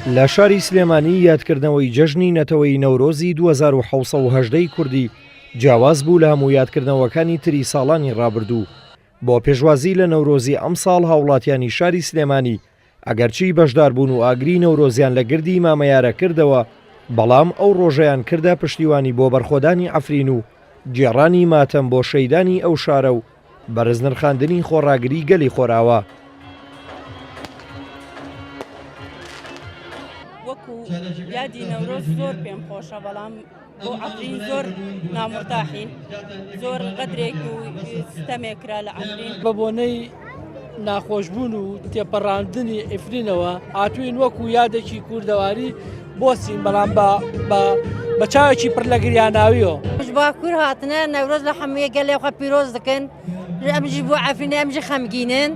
لە شاری سلێمانی یادکردنەوەی جەژنی نەتەوەیی نەورۆزی 2718 ی کوردی جیاواز بوو لە هەموو یادکردنەوەکانی تری ساڵانی ڕابردوو. بۆ پێشوازی لە نەورۆزی ئەمساڵ هاوڵاتیانی شاری سلێمانی ئەگەرچی بەشداربوون و ئاگری نەورۆزیان لە گردی مامەیارە کردەوە، بەڵام ئەو ڕۆژەیان کردە پشتیوانی بۆ بەرخۆدانی عەفرین و گێڕانی ماتەم بۆ شەیدانی ئەو شارە و بەرزنرخاندنی خۆڕاگری گەلی خۆرئاوا. وەکو یادی نەورۆز زۆر پێم خۆشە بەڵام بۆ عەفرین زۆر نامورتاحین زۆر غەدرێک و ستەمێک کرا لە عەفرین. بە بۆنەی ناخۆشبوون و تێپەڕاندنی عیفرینەوە هاتووین وەکو یادێکی کوردەواری بۆسین بەڵام بە بە بە چاوێکی پڕ لە گریاناویەوە. ji Bakur hatine Newroz li hemûyê gelê xwe pîroz dikin. Em jî bo Efrînê em jî xemgînin.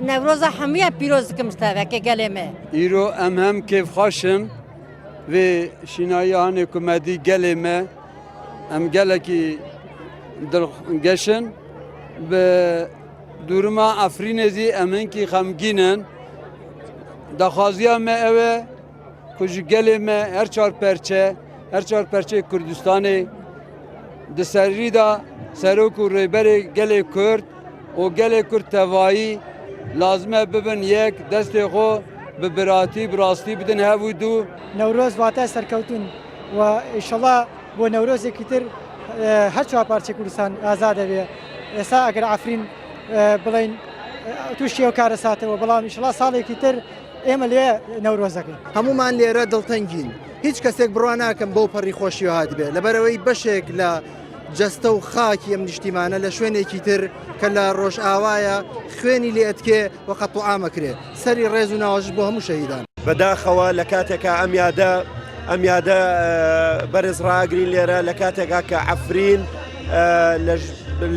Newroza hemûya pîroz dikim ji teveke gelê me. Îro em hem kêfxweş in vê şînayiya hanê ku me dî gelê me em gelekî dilgeş in. Bi dûrima Efrînê zî em hinkî xemgîn in. Daxwaziya me ew e ku ji gelê me her çar perçe, her çar perçeyê Kurdistanê di serî de serok û rêberê gelê Kurd û gelê Kurd tevayî lazim e bibin yek, destê xwe bi biratî, bi rastî bidin hev û dû. Newroz wate serkewtin و ئیشەڵا بۆ نەورۆزێکی تر هەر چوار پارچەی کوردستان ئازاد ئەبێ ئێستا ئەگەر عەفرین بڵێین تووشی ئەو کارەساتەوە بەڵام ئیشەڵا ساڵێکی تر ئێمە لێ نەورۆز دەکەین. هەموومان لێرە دڵتەنگین، هیچ کەسێک بڕوا ناکەم بەو پەڕی خۆشیەوە هاتبێ، لەبەرئەوەی بەشێک لە جەستە و خاکی ئەم نیشتیمانە لە شوێنێکی تر کە لە ڕۆژئاوایە خوێنی لێ ئەتکێ و قەتڵوعام ئەکرێ، سەری ڕێز و ناوەژش بۆ هەموو شەهیدان. بەداخەوە لە کاتێکا ئەم یادە ئەم یادە بەرز ڕاگرین لێرە لە کاتێکا کە عەفرین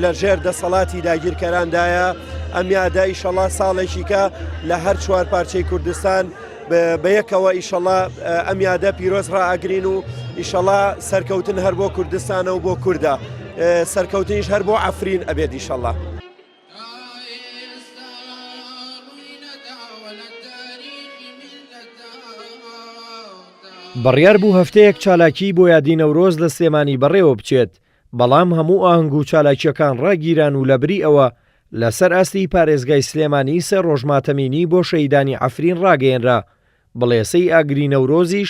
لە ژێر دەسەڵاتی داگیرکەراندایە ئەم یادە ئیشەڵا ساڵێکیکە لە هەر چوار پارچەی کوردستان بە یەکەوە ئیشەڵا ئەم یادە پیرۆز ڕائگرین و ئیشەڵا سەرکەوتن هەر بۆ کوردستانە و بۆ کووردە سەرکەوتنیش هەر بۆ عەفرین ئەبێت ئیشەڵا. بڕیار بوو هەفتەیەک چالاکیی بۆ یادی نەورۆز لە سلێمانی بەڕێوە بچێت، بەڵام هەموو ئاهەنگ و چالاکییەکان ڕاگیران و لەبری ئەوە لەسەر ئاستی پارێزگای سلێمانی سێ ڕۆژ ماتەمینی بۆ شەهیدانی عەفرین ڕاگەیەنرا، بڵێسەی ئاگری نەورۆزیش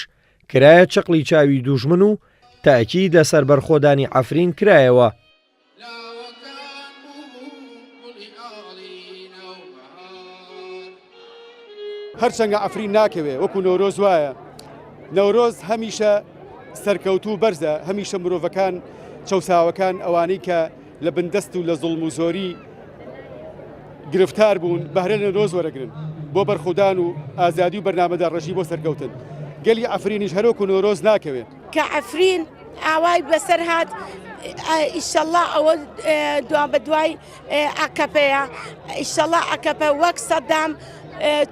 کرایە چقڵی چاوی دوژمن و تەئکید لەسەر بەرخۆدانی عەفرین کرایەوە. هەرچەنگە عەفرین ناکەوێ وەکو نەورۆز وایە نەورۆز هەمیشە سەرکەوتوو بەرزە هەمیشە مرۆڤەکان چەساوەکان ئەوانەی کە لە بندەست و لە زوڵم و زۆری گرفتار بوون بەهرە لە نەورۆز وەرەگرن بۆ بەرخودان و ئازادی و بەرنامەدا ڕژی بۆ سەرکەوتن گەلی عەفرینیش هەرۆک و نەورۆز ناکەوێت کە عەفرین ئاوای بەسەر هات ئیشەڵا ئەوە دوا بە دوای ئاکەپەیە ئیشەڵا ئاکەپە وەک سەدام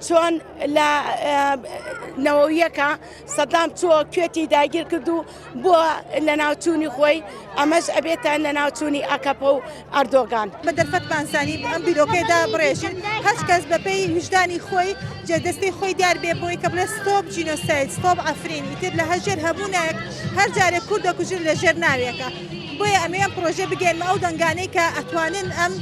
چۆن لە نەوەیەکە سەدام چووە کوێتی داگیر کرد و بۆ لە ناوچوونی خۆی ئەمەش ئەبێتە لە ناوچوونی ئاکەپە و ئەردۆگان. بە دەرفەتمان زانی ئەم بیرۆکەیە دابڕێژین، هەچ کەس بەپێی ویژدانی خۆی جێدەستەی خۆی دیار بێ بۆی کە بڵێ stop genocide، stop عەفرین، ئیتر لە هەژێر هەبوونایەک هەر جارێک کورد دەکوژن لە ژێر ناوێکە. بۆیە ئەمەوێ ئەم پڕۆژەیە بگەیەنمە ئەو دەنگانەی کە ئەتوانن ئەم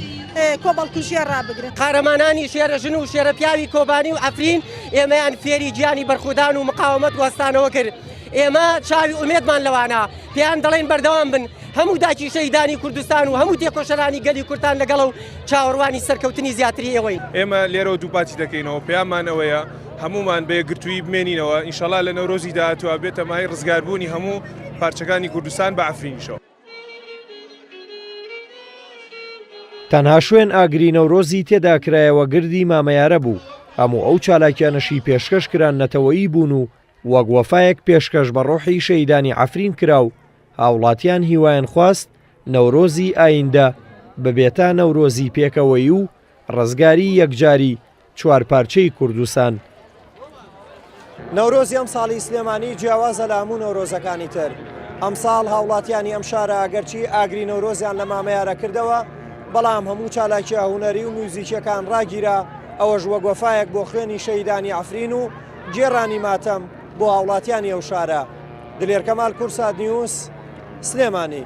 کۆمەڵکوژییە ڕابگرن. قارەمانانی شێرە ژن و شێرە پیاوی کۆبانی و عەفرین ئێمەیان فێری گیانی بەرخودان و مقاومەت وەستانەوە کرد. ئێمە چاوی ئومێدمان لەوانە، پێیان دەڵێین بەردەوام بن، هەموو داکی شەهیدانی کوردستان و هەموو تێکۆشەرانی گەلی کوردتان لەگەڵە و چاوەڕوانی سەرکەوتنی زیاتری ئێوەین. ئێمە لێرەوە دووپاتی دەکەینەوە، پەیاممان ئەوەیە هەموومان بە یەکگرتوویی بمێنینەوە، ئینشەڵا لە نەورۆزی داهاتووە بێتە مایەی ڕزگاربوونی هەموو پارچەکانی کوردستان بە عەفرینیشەوە. تەنها شوێن ئاگری نەورۆزی تێدا کرایەوە گردی مامەیارە بوو، هەموو ئەو چالاکیانەشی پێشکەش کران نەتەوەیی بوون و وەک وەفایەک پێشکەش بە ڕۆحی شەهیدانی عەفرین کرا و هاوڵاتیان هیوایان خواست نەورۆزی ئایندە ببێتە نەورۆزی پێکەوەیی و ڕزگاری یەکجاری چوارپارچەی کوردستان. نەورۆزی ئەمساڵی سلێمانی جیاوازە لە هەموو نەورۆزەکانی تر، ئەمساڵ هاوڵاتیانی ئەم شارە ئەگەرچی ئاگری نەورۆزیان لە مامەیارە کردەوە، بەڵام هەموو چالاکیە هونەری و میوزیکیەکان ڕاگیرا، ئەوەش وەک وەفایەک بۆ خوێنی شەهیدانی عەفرین و. گێڕانی ماتەم بۆ هاوڵاتیانی ئەو شارە. دلێر کەمال، کوردسات نیوز، سلێمانی.